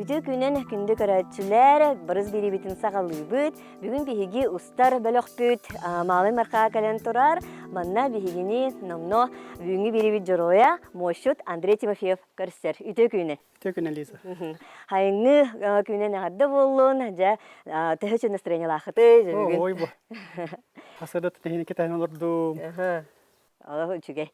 Үтүө күнүн күндү көрөөччүлэр, барыс биэриибитин саҕалыыбыт. Бүгүн биһиги устар бөлөхпүт Малый Марха кэлэн турар. Манна биһигини номно бүгүҥҥү биэриибит дьоруойа муосчут Андрей Тимофеев көрсөр. Үтүө күнү! Үтүө күнү, Лиза. Хайыҥҥы күнүн эҕэрдэ буоллун. Дьэ, төһө үчүн настроениелаахытый бүгүн? Ой, бу. Хасыда тэһини кэтэһэн олордум. Олох үчүгэй.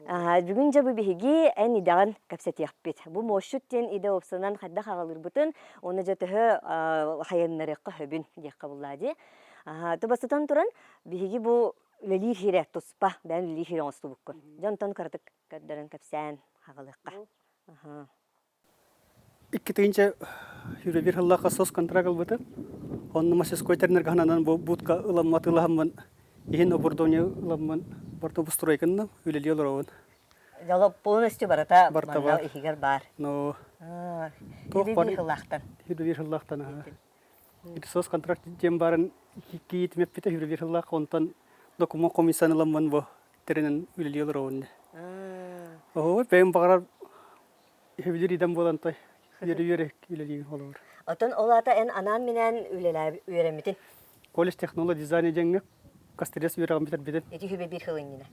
Бүгүн дьэ бу биһиги эн идэҕин кэпсэтиэхпит. Бу муосчут диэн идэ уопсанан хайдах аҕалыырбытын уонна дьэ төһө хайыннарыахха сөбүн диэххэ буллаа дии. Тубасытан туран биһиги бу үлэлиир хирэ туспа бэйэн үлэлиир хирэ оҥостубуккун. Дьэ онтон кыратык көрдөрөн кэпсээн хаҕалыахха. 2021 сыллаахха соцконтракт ылбытым. Онно мастерской тэринэргэ сананан бу будка ыламмат ылаһаммын иһин оборудование ыламмын барыта обустройканным үлэлии олоробун. Дьоло полностью барыта Барыта манна баар. иһигэр баар. Но туох Биир бар сыллаахтан. 21 сыллаахтан аха. Ити соцконтракт диэн баарын киитим эппитэ 21 сыллаах онтон документ комиссияны ыламмын бу тэринэн үлэлии олоробун. Оһо бэйэм баҕарар Сөбүлүүр идэм буолан той үөрэ-үөрэ үлэлиибин холобур. Оттон ол аата эн анаан-минээн үлэлээ үөрэммитин? Колледж технолог дизайна диэҥҥэ Кострец үөрэҕин бүтэрбитим. Ити сүбэ биир сыл иннинэ?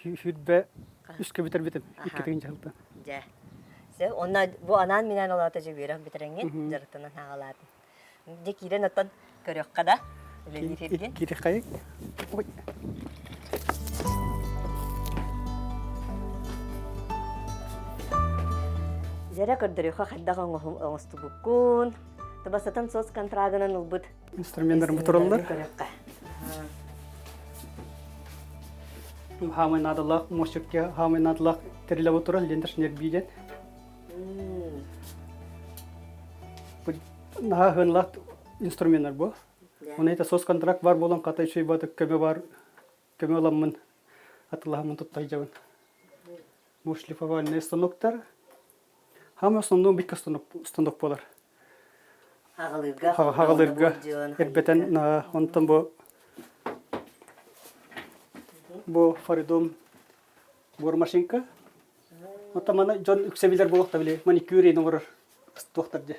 Сүүрбэ үскэ бүтэрбитим, икки тыһыынча сылтан. Дьэ. Сөп. Онно бу анаан-минээн ол аата дьэ үөрэх бүтэрэҥҥин дьарыктанан саҕалаатыҥ. Дьэ киирэн оттон көрүөххэ да үлэлиир сиргин. Киириэххэйик. Ой. Дьэрэ көрдөрүөххэ хайдах оҥостубуккун. Табасатан соцконтрагынан ылбыт инструменнарын бутураллар. Көрүөххэ. Хаамай наадалаах, муосчукка хаамай наадалаах тэрилэ бутурал, ленташ нербииден. Наһаа ыһыанлаах инструменнар бу. Оны это соцконтракт бар буолан хата үчүгэй баатык көмө бар көмө ыламмын атылаһаммын туттайдьабын. Бу шлифовальный станоктар. Хам основном бикка станок станок болар. Хаҕалыырга Хаҕалыырга эрбэтэн онтон бу бу фаридум бормашинка Оттон маны дьон үксэ билэр буолуохта били маникюр иин оҥорор туохтар дьэ.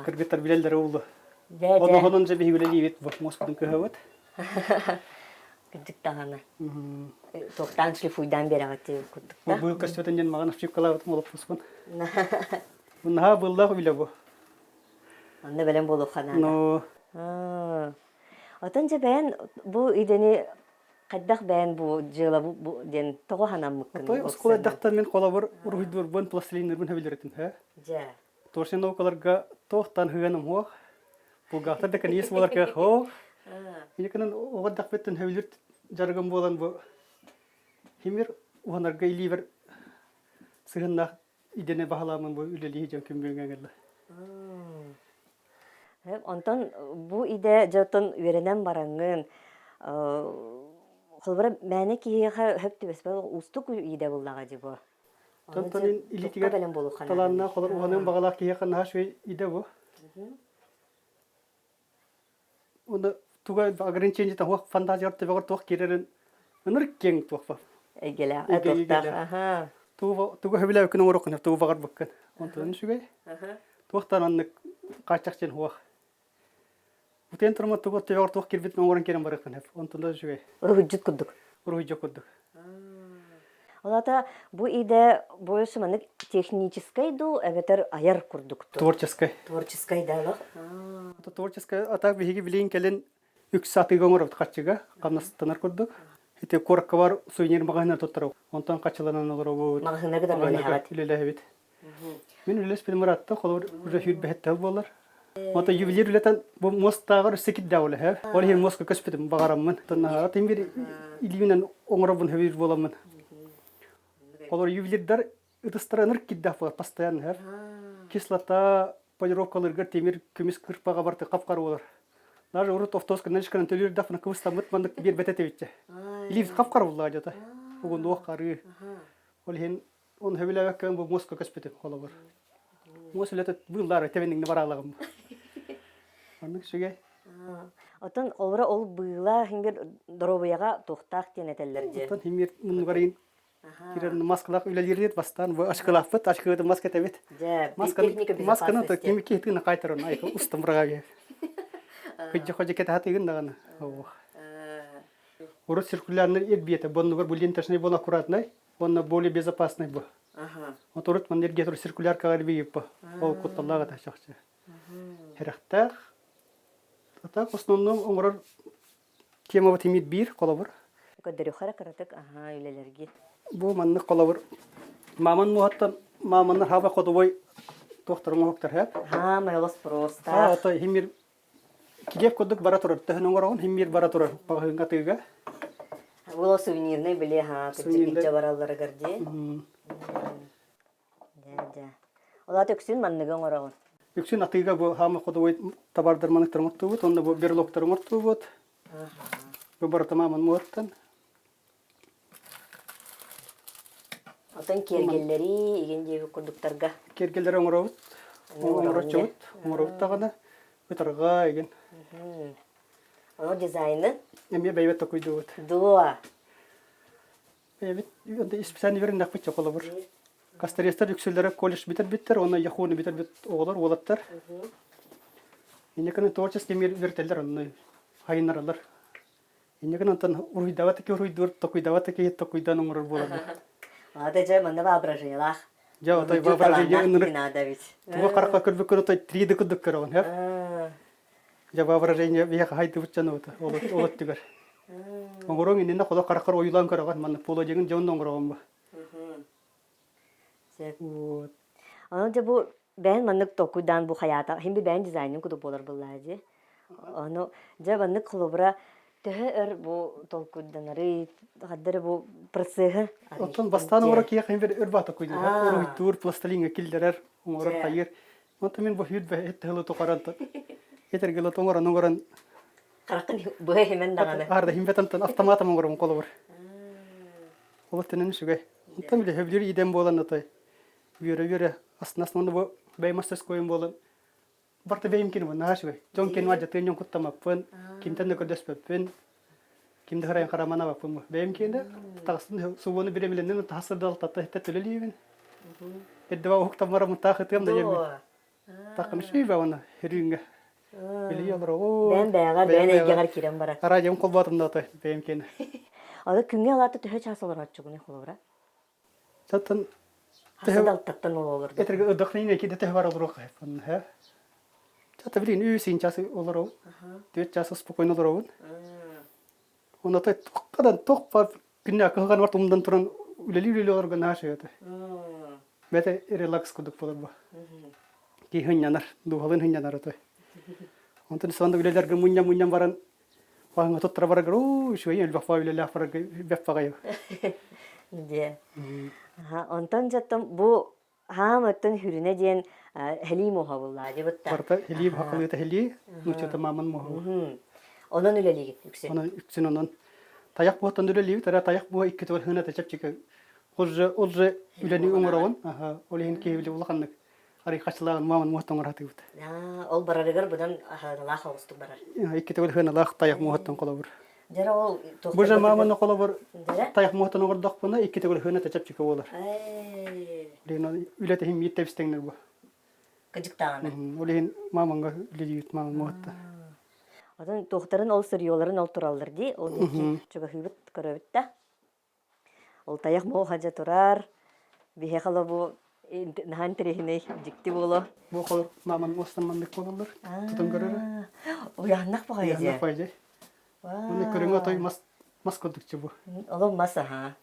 Кыргыттар билэллэрэ уулу. Ону дьэ биһиги үлэлиибит бу муоспутун кыһабыт. Кырдьык даҕаны. Туохтаан шлифуйдаан биэрэҕит курдук да. Быыл көстүбэтин диэн маҕан ошибкалаабытым олоппуспун. Бу наһаа быыллаах үлэ бу. Онно бэлэм буолуохха наада. Но Отон дьэ бэйэн бу идэни Хайдах бэйэн бу дьыала бу диэн тоҕо санаммыккын Отой оскуола эрдэхтэн мин холобур уруһуйдуурбун, пластилиннырбын сөбүлүүр һэ. Дьэ. Творческий наукаларга туохтан хыан умуох, булгаахтар да кэниис буолар кыах хоох. Инникинэн оҕо эрдэхпиттэн сөбүлүүр дьарыгым буолан бу химир уһанарга илиибэр сыһыннаах идэни баһылааммын бу үлэлии дьон күн бүгүҥҥэ кэллэ. Онтон бу идэ дьонтон үөрэнэн бараҥҥын, холобура мээнэ киһиэхэ сөп түбэспэт уустук идэ буоллаҕа дии бу. Онтон илиитигэр талааннаах холор уһаныан баҕалаах киһиэхэ наһаа үчүгэй идэ бу. Уонна туга ограничение туох фантазияҕар төбөҕөр туох киирэрин ынырык киэҥ туох ба. Эйгэлээх, туохтаах. Тугу тугу сөбүлээбиккин оҥоруоххун, тугу баҕарбыккын. Онтон үчүгэй. Туохтан оннук хааччах диэн суох. Утуйан турма тугу төбөҕөр туох киирбитин оҥорон киирэн барыаххын сөп. Онтон да үчүгэй. Уруһуйдьут курдук. Уруһуйдьут курдук. Ол аата бу идэ бу маннык техническэй дуу эбэтэр айар курдук дуу? Творческай. Творческай да олох. Творческай а так биһиги билигин кэлин үксэ атыыга оҥоробут харчыга хамнастанар курдук. Ити куоракка бар сувенир маҕаһыыннар туттарабыт. Онтон харчыланан олоробут. Маҕаһыыннарга да үлэлэһэҕит. Үлэлэһэбит. Мин үлэлэспитим ыраатта, холобур, уже сүүрбэһит тыл буолар. Ото ювелир үлэтэн бу муостааҕар өссө кирдээх үлэһэ. Ол иһин муоска көспүтүм баҕараммын. Тоннаһаҕа тим бир илиибинэн оҥоробун сөбүр буоламмын. Холобур, ювелирдар ытыстара ынырык кирдээх буолар постоянно. Кислота полировкаларыгар тимир көмүс кырпаҕа барыта хап-хара буолар. Даже урут офтосканан ишканан төлүүр дафна кыбыстаммыт маннык биэрбэтэ этибитчэ. Илиибит хап-хара буллаа дьота. Угунуох харыы. Ол иһин оны хөбүлээбэккэ бу муоска көспүтүм холобур. Муос үлэтэ быыллаар тэбинниҥни бараалаҕым. Оннук үчүгэй. Оттон олоро ол быыла хингер доруобуйаҕа туохтаах диэн этэллэр дии. Оттон химир муннугар Кирен маскалаах үлэлиирдит бастаан бу ашкылаахпыт ашкыгыты маска этэбит. Дьэ, Масканы техника масканы то безопасности. ким киһитин кайтарон айка устам бырага. Кыджа хожа кетахатыгын даҕаны. Ох. Урут циркулярный ирбиэтэ боннугар бу ленточный был аккуратный, онно более безопасный бу. Вот урут манна иргиэ тур циркуляркаҕа ирбииппа. Ол кутталлаах этэ чахчы. Хэрэхтээх. А так в основном оҥорор Темабыт имит биир холобур. Көрдөрүөххэ кыратык аһаа үлэлэргит. Бу маннык холобур мааман муоһаттан мааманна хаба ходовой туохтар оҥоһуктар һэп. Хаамай олус просто. Ото химир килиэп курдук бара турар төһөн оҥороҕун химир бара турар маҕаһыыҥҥа атыыга. Было сувенирный били ха кырдьык баралларыгар дии. Дьэ, дьэ. Ол аата үксүн манныгы оҥороҕун. Үксүн атыыга бу хаама ходовой табаардар маныктар оҥортуубут, уонна бу берлогтар оҥортуубут. Бу барыта мааман муоттан. Отон киэргэллэри игин диэбит курдуктарга. Киэргэллэри оҥоробут. Оҥороччубут. Оҥоробут даҕаны. Ытарҕа игин. Ону дизайны? Эмиэ бэйбэт токуйдуубут. Дуо. Бэйэбит специально үөрэннэхпит холобур. Косторезтар үксүлэрэ колледж бүтэрбиттэр уонна ЯХУ-ну бүтэрбит оҕолор, уолаттар. Инньэ гынан творческий мир үөрэтэллэр онно хайыннараллар. Инньэ гынан онтон уруһуйдаабат таки уруһуйдуур, токуйдаабат таки токуйдаан оҥорор буоларбыт. Ата дьэ манна воображениелаах. Дьэ отой воображение ынырык. Надо ведь. Туга харахха көрбүккүн отой 3D курдук көрөҕүн, һэп? Дьэ воображение биһиэхэ хайдыбыт дьон ол өттүгэр. Оҥоруоҥ иннинэ холо хараххар ойуулаан көрөҕүн, манна полудьыгын дьон оҥороҕун бу. Вот. Онон дьэ бу бэйэн маннык толкуйдаан бу хайаата, хин би бэйэн дизайнын кудук буолар быллаа дии. Ону дьэ маннык холобура төһө өр бу толкуйданарый, хаддары бу процеһы Оттон бастаан оҥоро киһи хин бир өр баа толкуйдуур. Уруһуйдуур, пластилиҥҥа киллэрэр, оҥорор хайыыр. Онтон мин бу сүүрбэ эт тыһылы тухаран этэргилэ оҥорон оҥорон Хараххын быһа иһимэн даҕаны. Аарда химбетантан автоматом оҥорон холобур. Ол тенен үчүгэй. Онтон бile хөбүлүр идэм буолан отой үөрэ-үөрэ астынас уонна бу бэйэм мастерскойум буолан барта бэйэм кини наһаа үчүгэй. Дьон кини мадьатын дьон куттамаппын, кимтэн да көрдөспөппүн, ким да харайан хараманабаппын. Бэйэм киэнэ таҕыстын субуону биремиленнен тахсырдал тата хитте төлөлүүбүн. Эрдэ уһуктаммара мутаах ытыам да диэммин. Таххын үчүгэй уонна хөрүүҥҥэ. Билии олороҕу. Бэйэм бэйэҕэр, бэйэн эйгэҕэр киирэн барар. Радиом холбоотум да отой бэйэм киэнэ. Алы күҥҥэ алаата төһө чаас олорооччугунуй холобура? Саттан Хасыдалтаттан ол олорду. Этэргэ ыдахнин киде төһө бар олоруох хэ. Чата билин үс час олоробун. Түөрт час спокойно олоробун. Онно туоххадан туох бар күннэ кыһыган бар тумдан туран үлэлии-үлэлии олорго наһаа үчүгэй Бэйэтэ релакс курдук буолар бу. Киһи һынньанар, дууһалыын һынньанар отой. Онтон сонда үлэлэргэ мунньан-мунньан баран хаһыҥҥа туттара бараргар оо үчүгэй элбэх баҕа үлэлээх барарга бэт баҕайы. Дьэ. Онтон дьоттон бу Хаам оттон хүрүнэ диэн һэлии муоһа буллаа дьыбытта. Барыта һэлии хахалыыта һэлии, нууччата мааман муоһа. Онон үлэлиигит үксүн. Онон үксүн онон тайах буоттан үлэлиибит, эрэ тайах буо икки төгүл хына чэпчэки ол же ол же үлэни оҥоробун. Ол иһин киһи били улаханнык арый хачылааҕын мааман муоһаттан оҥоро Ол барарыгар быдан аһыналаах оҕустук барар. Икки төгүл хыналаах тайах муоһаттан холобур. Дьэрэ ол Бу же мааманы холобур тайах муоһаттан оҥордохпуна икки төгүл хына чэпчэки буолар. Үлэтэ иһин биир тэбистэҥнэр бу. Кыдьыктаҕына. Ол иһин маамаҥга үлэлиибит мааман муоһатта. Отон туохтарын ол сырьёларын ол тураллар дии. Ол диэки чугаһыыбыт көрөбүт да. Ол тайах муоха дьэ турар. Биһиэхэ бу наһаа интэриэһинэй дьикти буолуо. Бу холор мааман муостан маннык буолаллар. Тутан көрөрө. Уйааннах баҕайы дьэ. Уйааннах баҕайы. Уонна көрүҥэ отой мас мас курдукчу бу. Олох мас аһаа.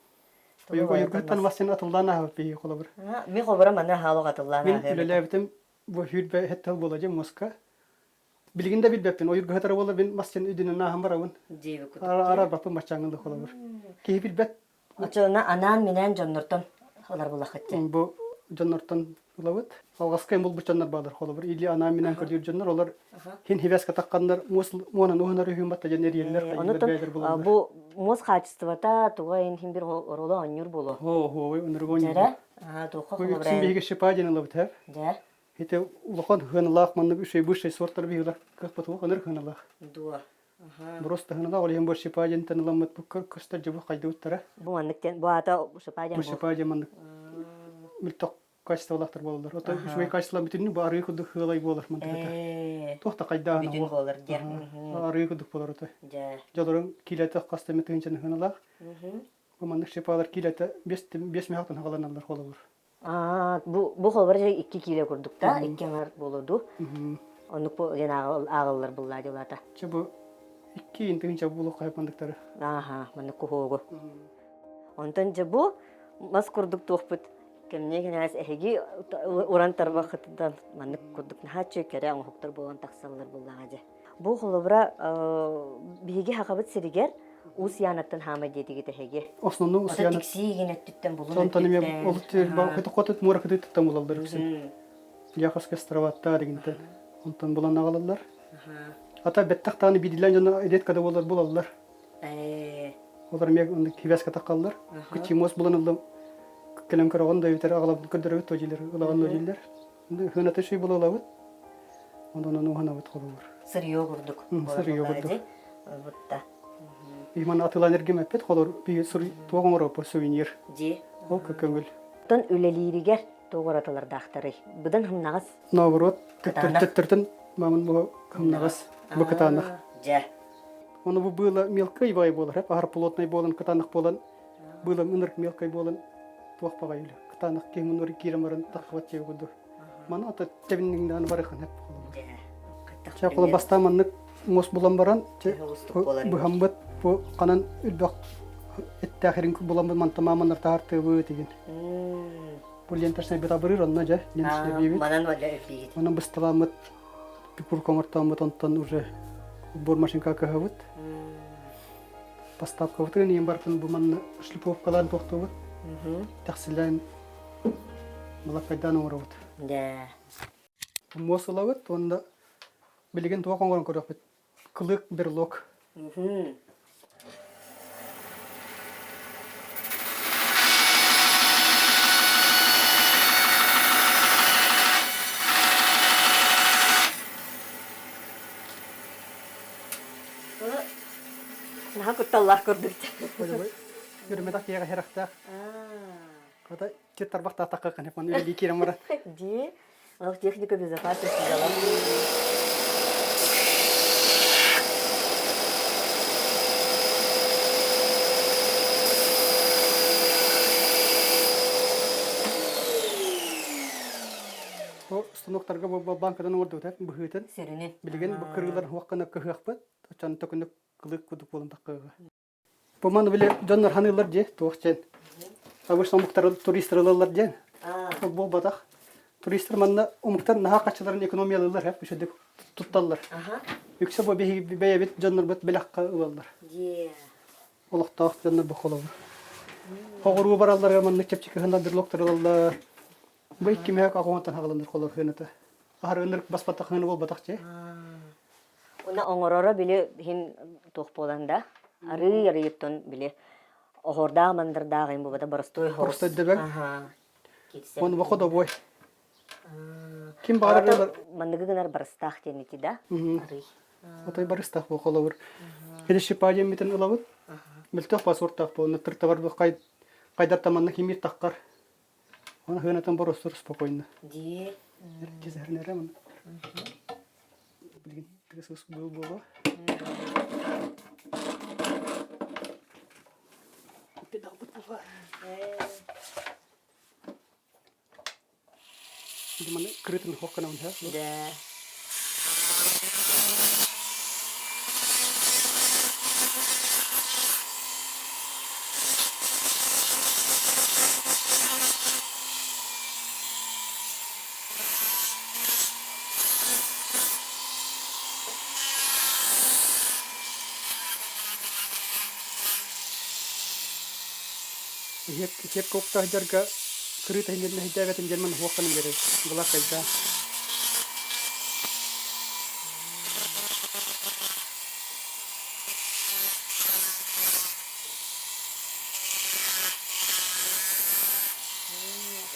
Ойугуттан мас син атыллаан ааһабыт биһиги холобур. Мин холобура маны аһаалык атыллаан Мин үлэлээбитим бу сүүрбэ хэттал буола дьэ муоска. Билигин да билбэппин, ойургаһытара буолар мин мас син үдүнэн ааһан барабын. Араарбаппын баччааҥҥылыы холобур. Киһи билбэт. Оччоҕуна анаан-минээн дьоннортон ылар булаххыт Бу дьоннортон. ылабыт. Алҕаска булбут дьоннор баалар холобур или анаан-минээн көрдүүр дьоннор олор хин хибэс катахханнар муос муонан уһанар үһүн батта дьон эрийэллэр Онутун бэйэлэр булаллар. Бу муос хаачыстыбата туга ин хин бир оруолу оонньуур буолуо. Оо, хуой, онорго Дьэрэ, туохха Бу үксүн биһиги шипа диэн ылабыт һэ. Дьэ. Ити улахан хыаналаах маннык үчүгэй высший сорттар биһилэр кыахпыт онор хыаналаах. Дуо. Просто хыаналаах ол иһин бу шипа диэнтэн ыламмыт бу көстөр дьыбы хайдыбыттара. Бу маннык диэн бу аата шипа диэн Бу шипа диэн маннык мөлтөх качестволаахтар буолаллар. Ото үчүгэй качество бүтүннүү бу арыы курдук хыалай буолар мантыката. Туох да хайдааһына Бүтүн буолар диэн. Арыы курдук буолар ото. Дьэ. Дьолорун киилэтэ хас да тыһыынчаны хыаналаах. Бу маннык шипалар киилэтэ 5 мехатан хагаланаллар холобур. Бу холобур 2 киилэ курдук да, 2 аҥар буолуо дуу. Оннук бу диэн ааҕыллар буллаа дьылата. Чэ бу 2 тыһыынча буолуох хайып мандыктары. Ааха, маннык куһуогу. Онтон дьэ бу мас курдук туохпут кэмниэ кэнээс эһиги уран тарбахытыттан маннык курдук наһаа кэрэ оҥоһуктар буолан тахсаллар буллаҕа дьэ. Бу холобура биһиги хахабыт сиригэр Уус Яанаттан хаамай диэтигит эһиги. Основном Уус Яана. Тиксиигин өттүттэн булун Онтон эмиэ ол хотут муора кытыытыттан булаллар үксүн. Яховская островаттаа дегинтен. Онтон булан аҕалаллар. Ата бэттэх тааны бидилэн дьоно редко да буолар булаллар. Олар эмиэ оннук хивэскэ таххаллар. Кыччымуос булан ыллым. Кэлэн көрөҕүн да эбэтэр аҕалабын көрдөрөбүт то диилэр, ылаҕын но дииллэр. Хыната шүй булалабыт. Онон ону уһанабыт холобур. Сырье курдук. Сырье курдук. Бутта. Иман атылан эргимэппит холор би туох оҥороппут сувенир. Дьи. Ол көҥүл. Тон үлэлииригэр туох уратылардаахтарый? Быдан хымнаҕас. Наоборот, төттөртөн мамын бу хымнаҕас, бу кытаанах. Дьэ. Ону бу быыла мелкай бай буолар, аһар плотный буолан, кытаанах буолан, быыла ынырык мелкай буолан, туох баҕай үлэ. Кытаанах киһи муннур киирэн баран таххыбат дьиэ курдук. Маны ата тэбинниҥнээн барыхын эп Чэ, холо бастаан маннык муос булан баран, быһаммыт бу ханан үрбэх эттээх ирин буламмыт мантамааманнар таһартыыбыт игин. Бу ленточнай бит абырыр онно дьэ ленточнай биибит. Манан үллиигит. Онон бысталаммыт пикур оҥортооммут онтон уже бор машинка кыһабыт. Поставкабытын иин барытын бу манна шлифовкалаан туохтуубут. Тэхсилээн балаккайдаан оҥоробут. Дьэ. Муос ылабыт уонна билигин туох оҥорон көрүөхпүт Клык берлог. Наһаа кутталлаах курдук. Үрүмэтэх киэҕэ хэрэхтээх. Хата кир тарбахтаатахха канепан үлэлии киирэн баран. Дии. Ол техника безопасности дала. Бу станоктарга бу банкадан оҥордубут быһыытын. Сүрүнүн. Билигин бу кырыылар хуаккана кыһыахпыт. Очон төкүнүк кылык кудук буолан таххыга. Бу маны били дьоннор ханыыллар дии, туох диэн. Обычно омуктар туристар ылаллар диэн. Ол буолбатах. Туристар манна омуктар наһаа хаччыларын экономиялыыллар, һэп үчүгдүк тутталлар. Үксэ бу биһиги бэйэбит дьоннорбут бэлэххэ ылаллар. Олохтоох дьоннор бу холобур. Хоҕуруу бараллар маннык чэпчэки ханна берлогтар ылаллар. Бу икки мөһөк аҕуонтан хаҕыланар холор хыаната. Аһарыыннар баспатах хыаны буолбатах дии. Уна оҥороро били иһин туох буолан да арыы арыйыттан били оһуордаах мандардаах им бубата боростуой хорус. Боростуой дөбөҥ. Оны бу ходобой. Ким баҕарар манныгы гынар барыстаах диэн ити да арый. Отой барыстаах бу холобур. Хилишипа диэммитин ылабыт. Мөлтөх паспорттаах буолна тыртабар бу хайдар таманна кимир таххар. Оны хыанатын боростур спокойно. Дии. Дизернере маны. Билигин тыгыс быыл буолуо. Педалбыт буолуо. Маны крытын хокканабын Да. Иһиэп куктаах дьарга Кырыыта иһин мэһэйдээбэтин диэн маны хуохханан биэрэр. Былааккайдаа.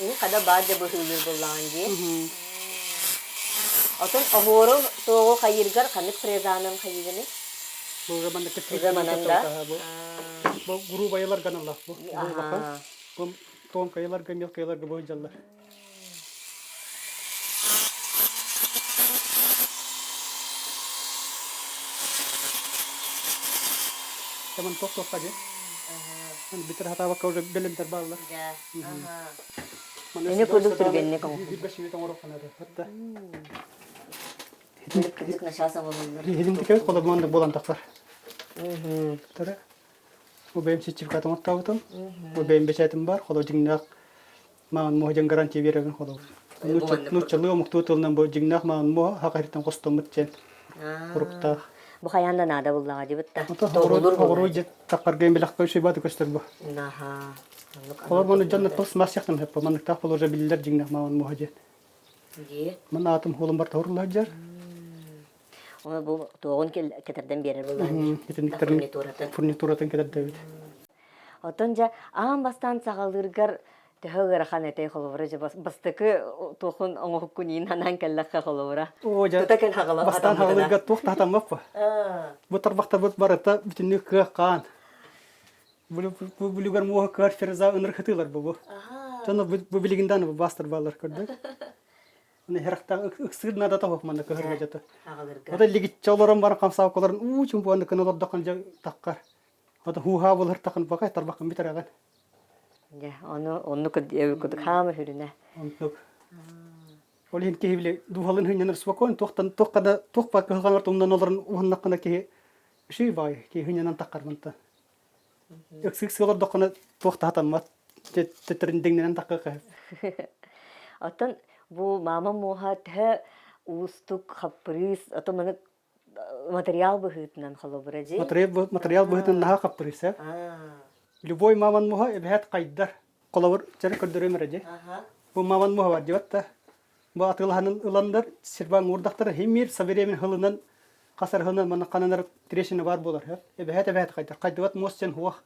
Ини хада баар да быһыылыыр буоллаҕын дии. Отон оһуору туоҕу хайыыргар ханнык фрезанан хайыыгыный? Бу маннык Уже манан да? Бу грубайылар ганаллах бу. Улахан. Бу тонкайыларга, мелкайыларга бу сылдьаллар. Таман тох-тохха дии. Битер хатаабакка уже бэлэмтэр бааллар. Ини курдук түргэнник оҥоһуллар. Билбэс оҥоруохха наада. Хатта. Кырдьык начаас оҥоһуллар. Иһитинтикэ холобуон буолан тахсар. Тара. Бу бэйэм сертификат оҥортообутум. Бу бэйэм бэчээтим бар. Холо дьиҥнээх маан муоһа дьон гарантия биэрэбин холобур. Нууччалыы омуктуу тылынан бу дьиҥнээх маан муоһа хаха иһиттэн хостоммут диэн уруктаах. Бу хайаан да наада буллаҕа дибит да. Оҕуруо дьэ таххаргайын билэхпэ үчүгэй көстөр бу. Наһаа. Холор мону дьонно тос мас яхтан хэппэ манныктаах положа биллэр дьиҥнээх маан муоһа диэн. Дии. Ман аатым хуолум бар тоһурлар Оны бу туоҕун кэтэрдэн биэрэр буоллаҕа. Фурнитуратын. Фурнитуратын кэтэрдэбит. Оттон дьэ аан бастаан саҕалыыргар төһө ыарахан этэй холобура дьэ бастакы туохун оҥоһуккун иин анаан кэллэххэ холобура. Оо дьэ Тута кэл хаҕала бастаан хаҕалыырга туох да хатаммаппа. Бу тарбахтарбыт барыта бүтүннүү кыа хаан. Бу бүлүгэр муоһа кыар ферза ыныр хытыылар бу бу. Дьоно бу билигин бу бастар баалар көрдөк. Аны харахтаах ыксыыр наадата суох манна кыһырга дьата. Ото лигиччэ олорон баран хамсаабаккаларын уу чумпуанны кын олордоххун дьэ таххар. Ото хууһаа булар тахын бакай тарбаххын бүтэрэҕин. Дьэ, ону оннук курдук хаама хүрүнэ. Оннук. Ол иһин киһи били дууһалын хынньанар спокойно туохтан туохха да туох баар кыһалҕанар тумнан олорон уһуннаххына киһи үчүй баай киһи хынньанан таххар мантан. Ыксык сыалордоххуна туох да хатаммат төттөрүн дэҥнэнэн таххыахха Оттон бу маама муоһа төһө уустук хаппырыыс, ото маны материал быһыытынан холобура дии. Материал быһыытынан наһаа хаппырыыс ээ. Любой мааман муоһа эбэһээт хайдар. Холобур, чары көрдөрүөм эрэ дии. Бу мааман муоһа бар диэбэт да. Бу атыылаһанын ыланнар сирбаан уурдахтара химир со временем хылынан хас арыһынан манна хананар трещина бар буолар. Эбэһээт эбэһээт хайдар. Хайдыбат муос сен хуох.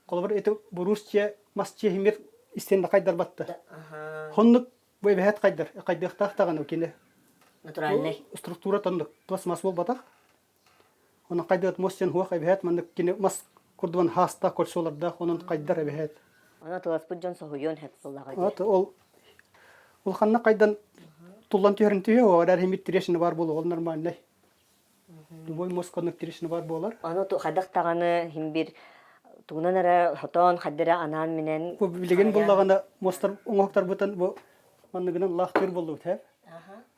Холобур, ити буруус дьиэ, мас дьиэ химир истиэнэ хайдарбатта. Хоннук бу эбэһээт хайдар, хайдыахтаах даҕаны кини. Натуральный. Структура тоннук пластмасс буолбатах. Онон хайдыат муос сен хуох эбэһээт маннык кини мас курдуган хаастаах кольцолардаах онон хайдар эбэһээт. Аны тыласпыт дьон соһуйуон сөп буоллаҕа дии. Вот ол улаханна хайдан туллан түһэрин түһүө, ол эрэр трещина бар буолуо, ол нормальный. Любой мозг оннук трещина бар буолар. Аны хайдах даҕаны иһин бир тугунан эрэ хотоон хайда эрэ анаан-минэн Бу билигин буллаҕына мостар оҥоһуктарбытын бу манныгынан лаахтыыр буоллубут һэ.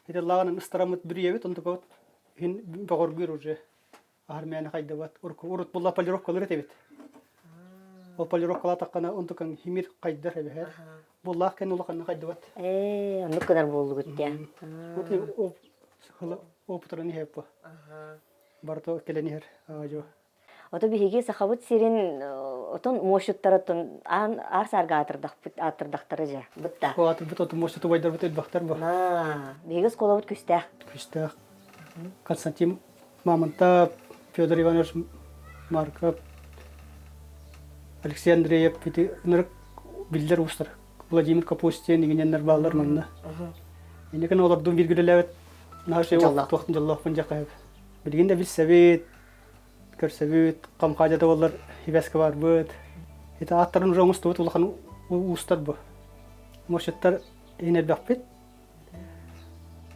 Ити лааҕынан ыстараммыт бүрүйэбит, онтукабыт иһин бөҕөргүүр уже. Аһар мээнэ хайдыбат. Урут булла полировкалар этэбит. Ол полировкалаатаххына онтукаҥ химир хайдар эбэһэр. Буллаах кэннэ улаханна хайдыбат. Ээ, оннук гынар буоллугут дии. Опытыран иһэр бу. Барыта кэлэн иһэр аадьуо. Ото биһиги Сахабыт сирин отон муосчуттарыттан аан аар саарга аатырдахпыт аатырдахтара дьэ бытта. Аатырбыт оту муосчуту убайдарбыт элбэхтэр бу. Биһиги оскуолабыт күстээх. Күстээх. Константин Мамонтов, Федор Иванович Марков, Алексей Андреев ити ынырык биллэр уустар. Владимир Капустин игиненнэр бааллар манна. Инникин олордуун бииргэ үлэлээбит наһаа үчүгэй туохтун дьоллоохпун дьахайып. Билигин да билсэбит, көрсөбүт, хамхаадьата буоллар хибэскэ барбыт. Ити ааттарын уже оҥостубут улахан уустар бу. Морщиттар иһин элбэхпит.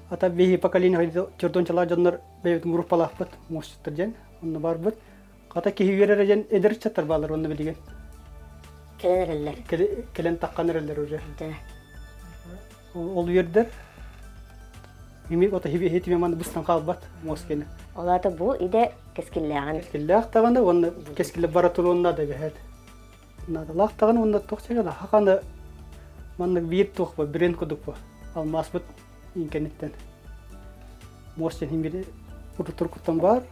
Ата биһи поколение чордончалаах дьоннор бэйэбитин группалаахпыт муосчуттар диэн онно барбыт. Хата киһи үөрэрэ диэн эдэр ыччаттар бааллар онно билигин. Кэлэн эрэллэр. Кэлэн таххан эрэллэр уже. Ол үөрдэр. Ими ото хиби хитиме маны быстан хаалбат муос кene. Ол аата бу идэ кэскиллээҕин. Кэскиллээх даҕаны уонна кэскиллэ бара туруонна да бэһэт. Наадалаах даҕаны уонна туох чэгэл хаханы маннык биир туох бу бренд курдук бу алмааспыт иҥкэниттэн муос дьэн биир урут баар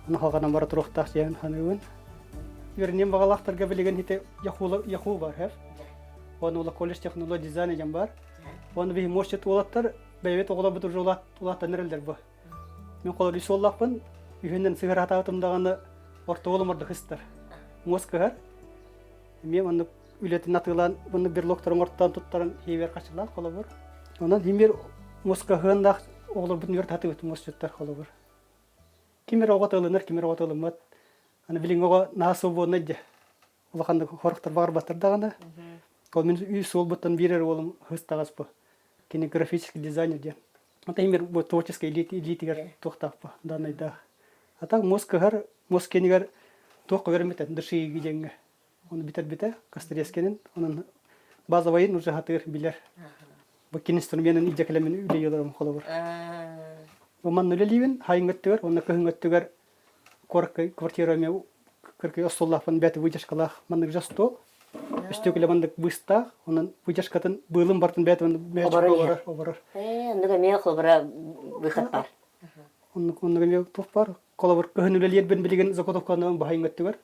ону хаҕанан бара туруохтаах диэн саныыбын үөрэниэн баҕалаахтарга билигин ити яху бар һэр. Уонна ула колледж технология дизайна диэн баар. Уонна биһи муосчут уолаттар бэйэбит оҕолорбут уже улаатан эрэллэр бу. Мин холор үс уоллаахпын, үһүнэн сыһыратаабытым даҕаны орто уолум ордук ыстар. Муос кыһар. Эмиэ маннык үлэтин атыылаан, маннык берлогтарын оҥортоон туттаран хиэбэр хачылаах холобур. Онон химир муоска ыһыаннаах оҕолорбутун үөрт хатыбыт муосчуттар холобур. Ким эрэ оҕо тылынар, ким эрэ оҕо тылыммат. Аны билиҥҥи оҕо наһаа свободнай дьэ. Улаханнык хорохтор баҕарбаттар даҕаны. Ол мин үс уолбуттан биир эрэ уолум хыстаҕас бу. Кини графический дизайнер диэн. Ата имир бу творческий илиитигэр туохтаах бу данныйдаах. А так муос кыһар, муос кэнигэр туох көрөммүтэ дышиги диэҥҥэ. Оны бүтэрбитэ Кострескинин. Онон базовайын уже хатыыр билэр. Бу кин инструменын илдьэ кэлэммин үлэлиир холобур. Бу манна үлэлиибин, хайыҥ өттүгэр, уонна кыһыҥ өттүгэр куоракка квартира эмиэ кыркый остуоллаахпын бэт выдержкалаах маннык же стол. Өстүөкүлэ маннык быыстаах, онон выдержкатын быылын бартын бэт оборор оборор. Ээ, оннук эмиэ холобура выход бар. Оннук оннук эмиэ туох бар. Холобур кыһын үлэлиэрбин билигин заготовканы баһайын өттүгэр.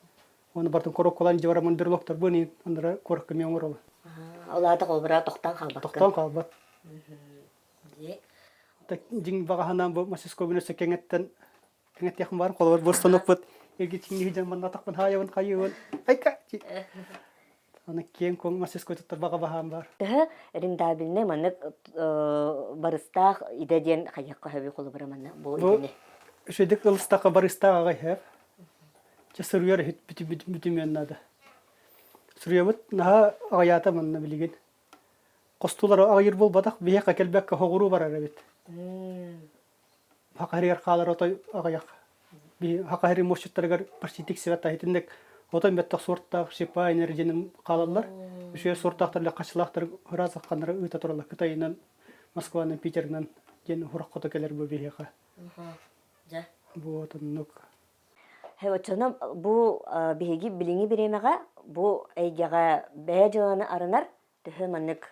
Оны бартын коробкалаан дьыбарамын берлогтарбын андара куоракка эмиэ оҥоробун. Ол аата холобура тохтоон хаалбаккын. Тохтоон хаалбат. Дьиҥ баҕаһынан бу мастерскойбун өссө кэҥэттэн кэҥэтиэхпин баар холобур бостонукпут эргичиҥҥи дьон манна атахпын хаайабын хайыыбын айка аны киэҥ куоҥ мастерской туттар баҕа баһаам баар. Төһө рентабельнай маннык барыстаах идэ диэн хайыахха сөбүй холобура манна бу идэни? Үчүгэйдик ылыстахха барыстаах аҕай сөп. Чэ суруйар иһит бүтүмүөн наада. Суруйабыт наһаа аҕыйаата манна билигин. Хостуулар аҕыйыр буолбатах, биһиэхэ кэлбэккэ хоҕуруу барар эбит. Хахарыгар хаалар отой аҕыйах. Хахари муосчуттарыгар почти тиксибэт итинник отой мөттөх суортаах шипа энергияны хаалаллар. Үчүгэй суортаахтар хачылаахтар ыраас ахханнары ыыта тураллар. Кытайынан, Москванан, Питерынан диэн урах хото кэлэр бу биһиэхэ. Вот оннук. Оччоно бу биһиги билиҥҥи бириэмэҕэ бу эйгэҕэ бэйэ дьыаланы арынар төһө маннык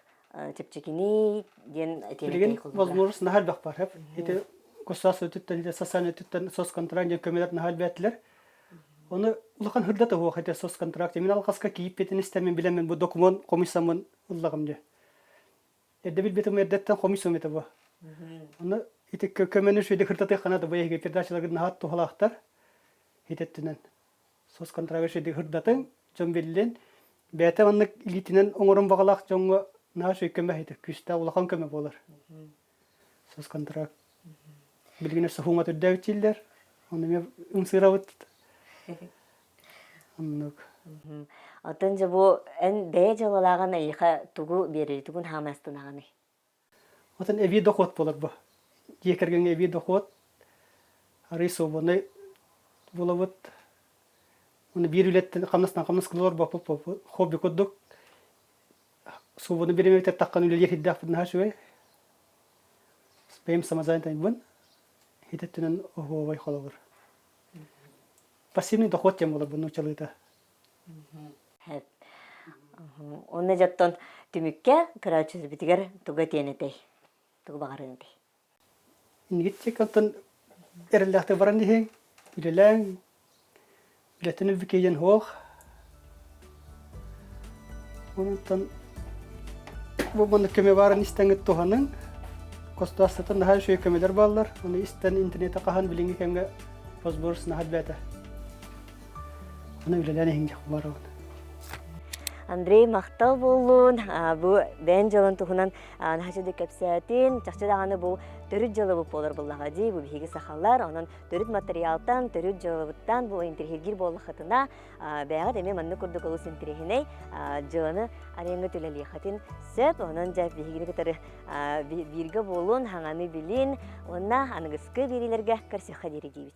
чэпчэкиний диэн Билигин возможность наһаа элбэх бар. Ити государство өттүттэн, ити социальный өттүттэн соцконтракт диэн көмөлөр наһаа элбээтилэр. Ону улахан хырдата уох ити соцконтракт. Мин алҕаска кииппитин истэммин билэммин бу документ хомуйсаммын ыллаҕым дии. Эрдэ билбитим эрдэттэн хомуйсум этэ бу. Ону ити көмөнү үчүгэйдик хырдатыаххына да бу эһиги передачаларгыт наһаа туһалаахтар. Итеттинэн соцконтракт үчүгэйдик хырдатыҥ, дьон биллин. Бэйэтэ маннык илиитинэн оҥорон баҕалаах дьоҥҥо наһаа үчүгэй көмө ити күүстээх улахан көмө буолар. Соцконтракт билигин өссө хуҥат үрдээбит дииллэр. Ону эмиэ ымсыырабыт. Оннук. Оттон дьэ бу эн бэйэ дьыалалааҕын эйиэхэ тугу биэрэрий, тугун хаамай астынаҕыный? Отон эбии дохуот буолар бу. Дьиэ кэргэҥҥэ эбии дохуот, арыый свободнай буолабыт. Уонна биир үлэттэн хамнастан хамнас кылар боппут хобби курдук. Свободный бириэмэбитигэр таххан үлэлиир сирдээхпит наһаа үчүгэй. Бэйэм самозанятайбын. Ити өттүнэн оһуобай холобур. Пассивный доход диэн буолар бу нууччалыыта. Онно дьоттон түмүккэ көрөөччүлэрбитигэр тугу этиэн этэй? Тугу баҕарыан этэй? Иннигит чекантан эрэллээхтик баран иһиҥ, үлэлээҥ, үлэтин өлбүкэйэн суох. Онтон бу маннык көмө баарын истэҥҥит туһаныҥ. Государствоттан наһаа үчүгэй көмөлөр бааллар. Ону истэн интернети хаһан билиҥҥи кэмҥэ Росборс наһаа элбээтэ. Аны үлэлээн иһиҥ дьэх барабын. Андрей махтал буоллун. Бу бэйэн дьыалан туһунан наһаа кэпсээтин. Чахчы даҕаны бу төрүт дьыалабыт буолар буоллаҕа дии. Бу биһиги сахалар. Онон төрүт материалтан, төрүт дьыалабыттан бу интириэһиргиир буоллаххытына, бэйэҕит эмиэ маннык курдук олус интириэһинэй дьыаланы арыйаҥҥа үлэлиэххитин сөп. Онон дьэ биһигини кытары бииргэ буолун, хаҥаны билин уонна аныгыскы биэриилэргэ көрсүөххэ диэри диибит.